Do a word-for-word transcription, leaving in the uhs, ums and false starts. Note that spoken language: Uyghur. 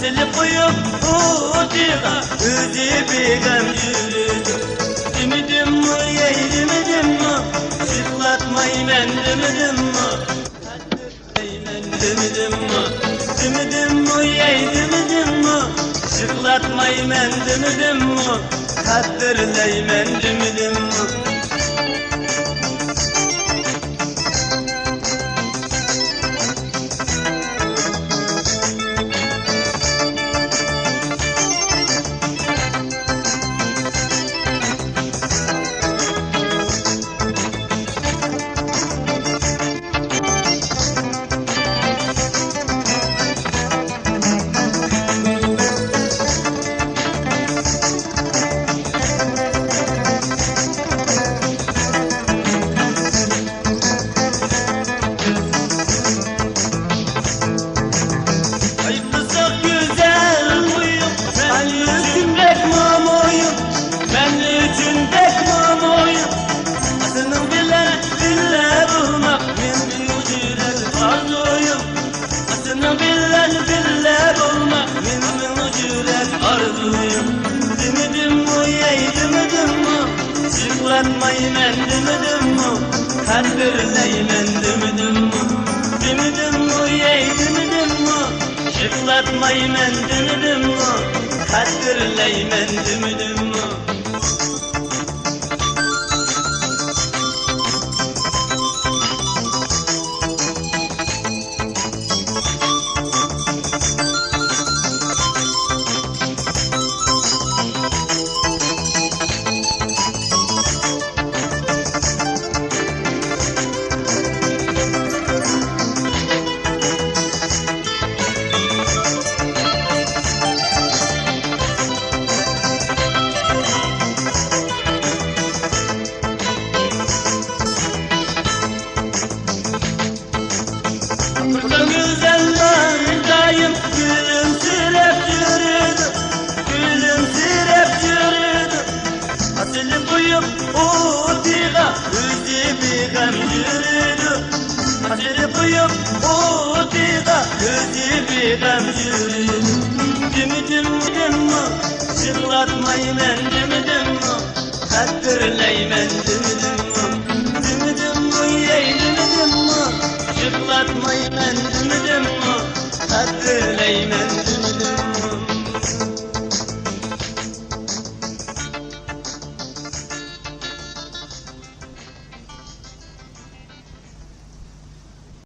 ئېلىپ قويۇپ ئوتىغا ئۆزى بىغەم يۈرىدۇ. دېمىدىممۇ، يەي دېمىدىممۇ، يىغلاتمايمەن دېمىدىممۇ؟ دېمىدىممۇ، دېمىدىممۇ، يەي دېمىدىممۇ، يىغلاتمايمەن دېمىدىممۇ، قەدىرلەيمەن دېمىدىممۇ؟ ئايتمىساق گۈزەل مۇھىم، مەن ئۈچۈن بەكمۇ مۇھىم، مەن ئۈچۈن بەكمۇ مۇھىم. سېنىڭ بىلەن بىللە بولماق مېنىڭ يۈرەك ئارزۇيۇم. سېنىڭ بىلەن بىللە بولماق مېنىڭ يۈرەك ئارزۇيۇم. دېمىدىممۇ، يەي دېمىدىممۇ، يىغلاتمايمەن دېمىدىممۇ، قەدىرلەيمەن دېمىدىممۇ؟ دېمىدىممۇ، يەي دېمىدىممۇ، يىغلاتمايمەن دېمىدىممۇ، قەدىرلەيمەن دېمىدىممۇ؟ بىر گۈزەللەر دائىم كۈلۈمسىرەپ يۈرىدۇ، كۈلۈمسىرەپ يۈرىدۇ. ئاسىلىپ قويۇپ ئوتىغا ئۆزى بىغەم يۈرىدۇ. ئاسىلىپ قويۇپ ئوتىغا ئۆزى بىغەم يۈرىدۇ. دېمىدىممۇ، يىغلاتمايمەن دېمىدىممۇ، قەدىرلەيمەن